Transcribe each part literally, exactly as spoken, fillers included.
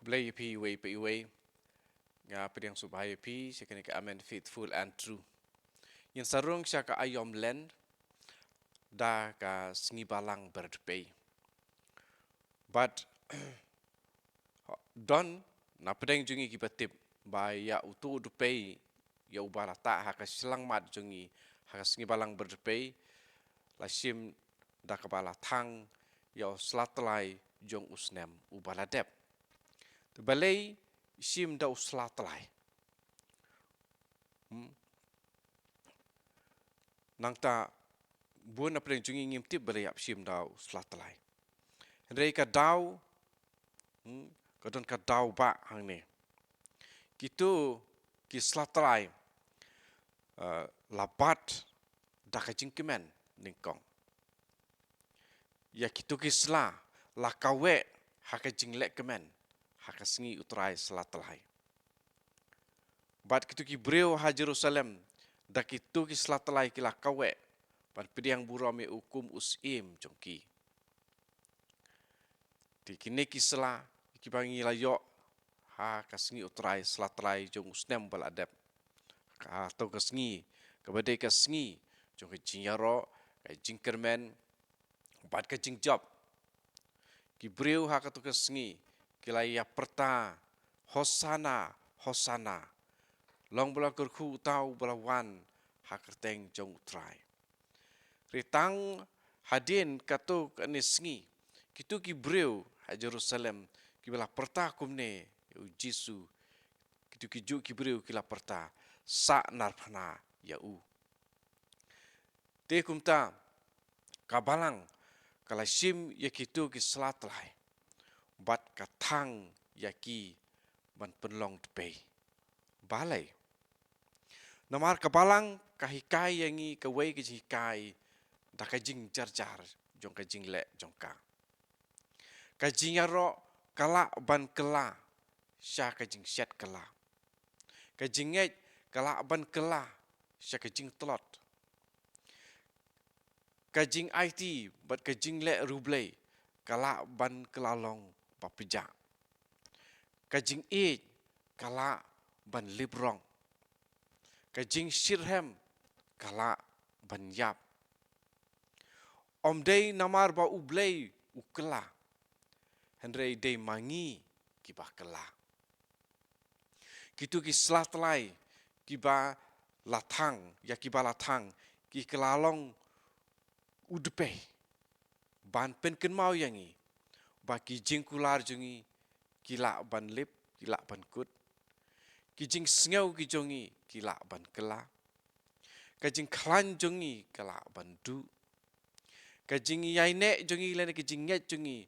Blei ïa phi iwei pa iwei. Nga pdiang sngewbha ïa phi sha kane ka Amen Faithful and True. Ngin sa rung sha ka Aïom Lent da ka Sngi Balang Bardpei. Bad don na pdeng jong ngi kiba tip ba ïa uto u dpei, ïa uba la tah ha ka shyllangmat jong ngi ha ka Sngi Balang Bardpei, la shim da kaba la thang ïa u sla tlai jong u snem uba la dep. Te balei shim da u sla tlai? Hmm. Nangta bun na pdeng jong ngi ngim tip balei ïa shim da u sla tlai. Hynrei ka daw, hmm, ka don ka daw ba hangne. Kito ki sla tlai, eh, la bat da ka jingkmen nyngkong. Ïa kito ki sla la kaweh ha ka jingleh kmen ha ka sngi u Trai sla tlai. Bad kito ki briew ha Jerusalem, da kito ki sla tlai ki la kaweh ban pdiang burom ïa u kum u syiem jong ki. Te kine ki sla kiba ngi la ïoh ha ka sngi u Trai sla tlai jong u snem ba la dep. Kato ka sngi kaba dei ka sngi jong ka jingïaroh, ka jingkyrmen bad ka jingjop. Ki briew ha kato ka sngi ki la ïa pyrta, "Hosana, Hosana. Long ba la kyrkhu uta uba la wan ha kyrteng jong u Trai." Hynrei tang hadien kato kane sngi, kito ki briew ha Jerusalem kiba la pyrta kumne ïa u Jisu, kito ki juh ki briew ki la pyrta, "Sa narphna ïa u." Te kumta ka balang ka la shim ïa kito ki sla tlai bad ka thang ïa ki ban pynlong dpei. Balei? Namar ka balang ka hikai ïa ngi kawei ka jinghikai da ka jingjarjar jong ka jingleh jong ka. Ka jingïaroh ka lah ban kylla sha ka jingshet kylla. Ka jingngeit ka lah ban kylla sha ka jingtlot. Ka jingaiti bad ka jingleh riewblei ka lah ban kylla long ba pjah. Ka jingïeit ka lah ban lip rong. Ka jingshitrhem ka lah ban ïap. Ym dei namar ba U Blei u kylla, hynrei dei ma ngi kiba kylla. Kito ki sla tlai kiba la thang, ïa kiba la thang, ki kylla long u dpei ban pynkynmaw ïa ngi ba ki jingkular jong ngi ki lah ban lip, ki lah ban kut. Ki jingsngew ki jong ngi ki lah ban kylla. Ka jingkhlaiñ jong ngi ka lah ban duh. Ka jingïaineh jong ngi lane ka jingngeit jong ngi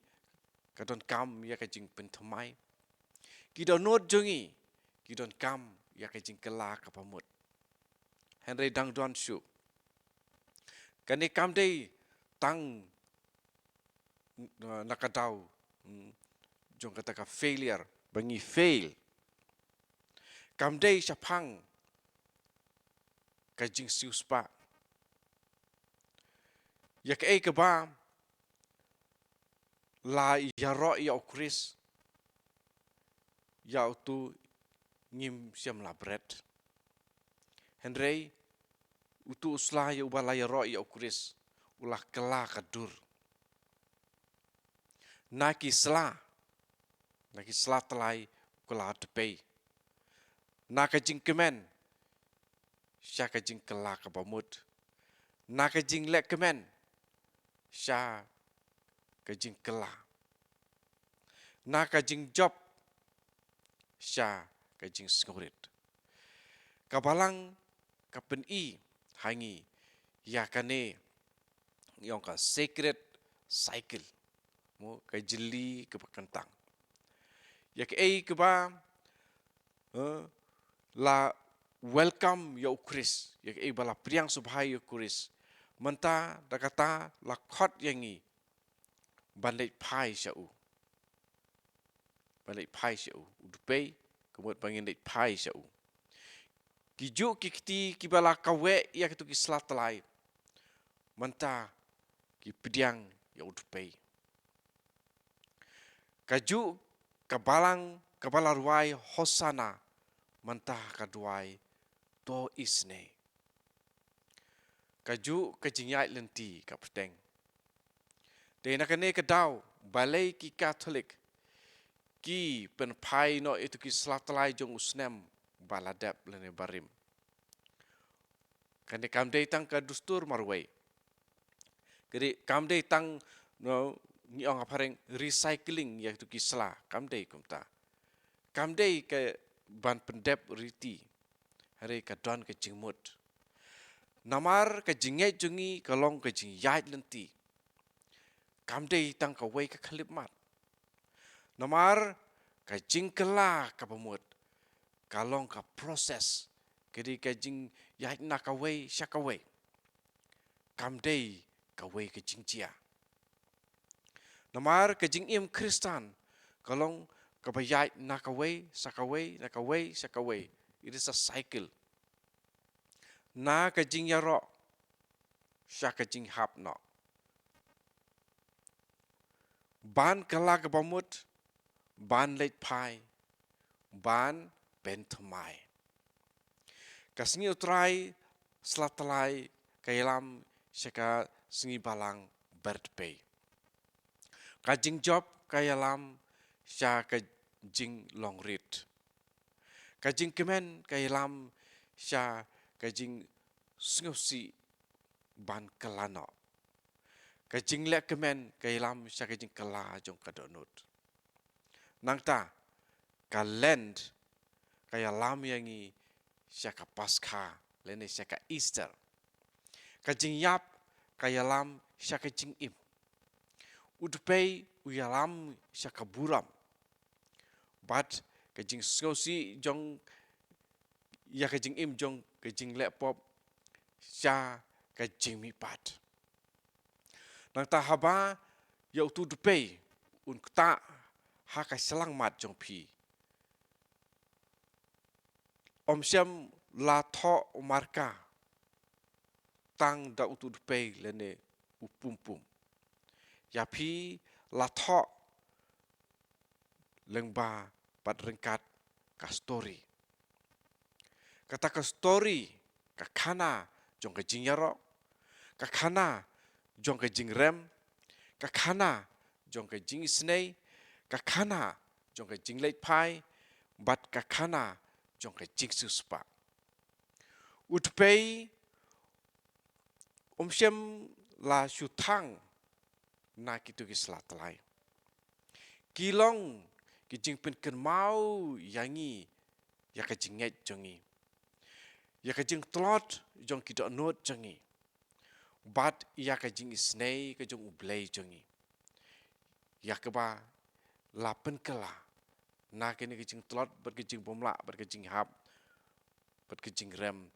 ka donkam ïa ka jingpynthymmai. Ki dohnud jong ngi ki donkam ïa ka jingkylla kaba mut. Hynrei dang don shuh. Kane kam dei tang na, na ka daw, hmm, jong kata ka failure, ba ngi fail. Kam dei shaphang ka jingsiewspah. Ïa kaei kaba la ïaroh ïa u Khrist, ïa uto ngim shym la bret. Hynrei uto u sla ïa uba la ïaroh ïa u Khrist u la kylla ka dur. Na ki sla, na ki sla tlai u kylla dpei. Na ka jingkmen sha ka jingkylla kaba mut. Na ka jingleh kmen sha ka jingkylla. Na ka jingjop sha ka jingsngewrit. Ka balang ka pyni ha ngi ïa kane, ïa ka sacred cycle. Mo, ka jylli kaba kyntang. Ïa kaei kaba, eh, la welcome ïa u Khrist, ïa kaei ba la pdiang sngewbha ïa u Khrist. Mynta da kata la khot ïa ngi ban leit phai sha u. Ban leit phai sha u. U dpei, ka mut ba ngin leit phai sha u. Ki juh ki kti kiba la kaweh ïa kito ki sla tlai, mynta ki pdiang ïa u dpei. Ka juh ka balang kaba la rwai Hosana, mynta ka duwai to isynei. Kajuh ka jingïaid lynti ka bteng. Te na kane ka daw, balei ki Katholik ki pynphai noh ïa kito ki sla tlai jong u snem ba la dep lane barim? Kane kam dei tang ka dustur marwei. Kane kam dei tang, no, ngi ong ha phareng recycling ïa kito ki sla, kam dei kumta. Kam dei ka ban pyndep riti. Hynrei ka don ka jingmut. Namar ka jingngeit jong ngi ka long ka jingïaid lynti. Kam dei tang kawei ka khyllipmat. Namar ka jingkylla kaba mut ka long ka process, ka dei ka jingïaid na kawei sha kawei. Kam dei kawei ka jingjia. Namar ka jingim Khristan ka long kaba ïaid na kawei sha kawei, na kawei sha kawei. It is a cycle. Na ka jingïaroh sha ka jinghap noh. Ban kylla kaba mut, ban leit phai, ban pynthymmai. Ka sngi U Trai sla tlai ka ïalam sha ka sngi balang byrtpei. Ka jingjop ka ïalam sha ka jinglong rit. Ka jingkmen ka ïalam sha ka jingsngewsih ban kylla noh. Ka jingleh kmen ka ïalam sha ka jingkylla jong ka dohnud. Nangta, ka Lent ka ïalam ïa ngi sha ka Paskha lane sha ka Easter. Ka jingïap ka ïalam sha ka jingim. U Dpei u ïalam sha ka burom. Bad ka jingsngewsih jong ïa ka jingim jong ka jingleh pop sha ka jingmihpat. Nangta haba ïa utu u Dpei un ktah ha ka shyllangmat jong phi, ym shym la thoh marka tang da utu u Dpei lane u pumpum. Ïa phi la thoh lyngba bad ryngkat ka story. Kata ka story, ka khana jong ka jingïaroh, ka khana jong ka jingrem, ka khana jong ka jingisynei, ka khana jong ka jingleit phai, bad ka khana jong ka jingsiewspah. U Dpei um shym la shu thang na kito ki sla tlai. Ki long ki jingpynkynmaw ïa ngi, ïa ka jingngeit jong ngi, ïa ka jingtlot jong ki dohnud jong ngi, bad ïa ka jingisynei ka jong U Blei jong ngi, ïa kaba la pynkylla na kane ka jingtlot bad ka jingbymlah bad ka jinghap bad ka jingrem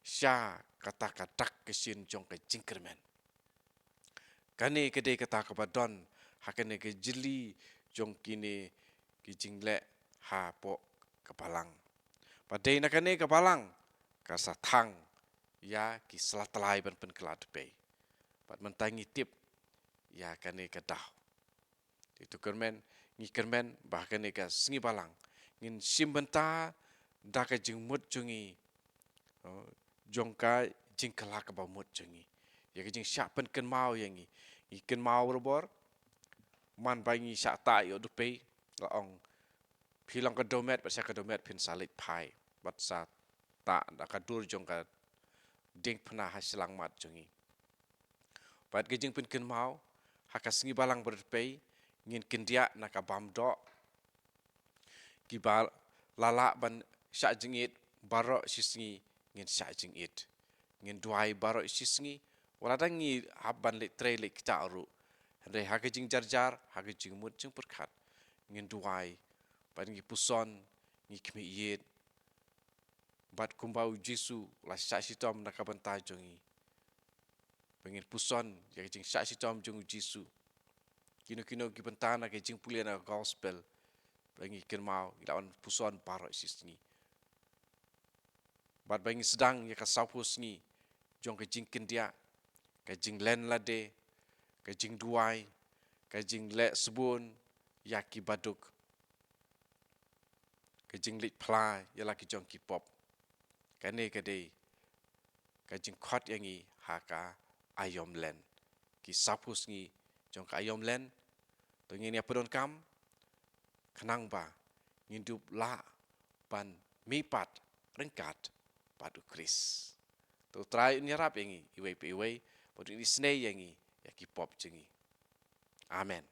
sha kata ka dak ka shin jong ka jingkyrmen. Kane ka dei kata kaba don ha kane ka jylli jong kine ki jingleh hapoh ka balang. Bad dei na kane ka balang ka sa thang ïa ki sla tlai ban pynkylla dpei. Bad mynta ngi tip ïa kane ka daw. Te to kyrmen, ngi kyrmen ba ha kane ka sngi balang ngin shim bynta da ka jingmut jong ngi, oh, jong ka jingkylla kaba mut jong ngi, ïa ka jingshah pynkynmaw ïa ngi. Ngi kynmaw barabor man ba ngi shah tah ïa u dpei, la ong, phi long ka dewmet, bad sha ka dewmet phin sa leit phai, bad sa tah da ka dur jong ka diengphna ha shyllangmat jong ngi. Bad ka jingpynkynmaw, ha ka sngi balang bad u dpei ngin kyndiah na ka bam doh. Kiba la lah ban shah jingit baroh shi sngi ngin shah jingit. Ngin duwai baroh shi sngi, wat la dang ngi hap ban leit trei leit ktah ruh. Hynrei ha ka jingjarjar, ha ka jingmut jingpyrkhat, ngin duwai, bad ngi puson, ngi khmih ïit. Bad kumba u Jisu u la shah shitom na ka bynta jong ngi, ba ngin puson ïa ka jingshah shitom jong u Jisu. Kino kino ki bynta na ka jingpule na ka gospel, ba ngi kynmaw, ngi lah ban puson baroh shi sngi. Bad ba ngi sdang ïa ka sawphew sngi jong ka jingkyndiah, ka jinglen lade, ka jingduwai, ka jingleh sbun ïa kiba duk. ka jingleit phla ïa la ki jong ki pop. Kane ka dei ka jingkhot ïa ngi ha ka aïom len. Ki saphew sngi jong ka aïom len, to ngin ïa pyndonkam khnang ba ngin dup lah ban mihpat ryngkat bad u Khrist. To u Trai un ïarap ïa ngi iwei pa iwei, bad un isynei ïa ngi ïa ki pop jong ngi. Amen.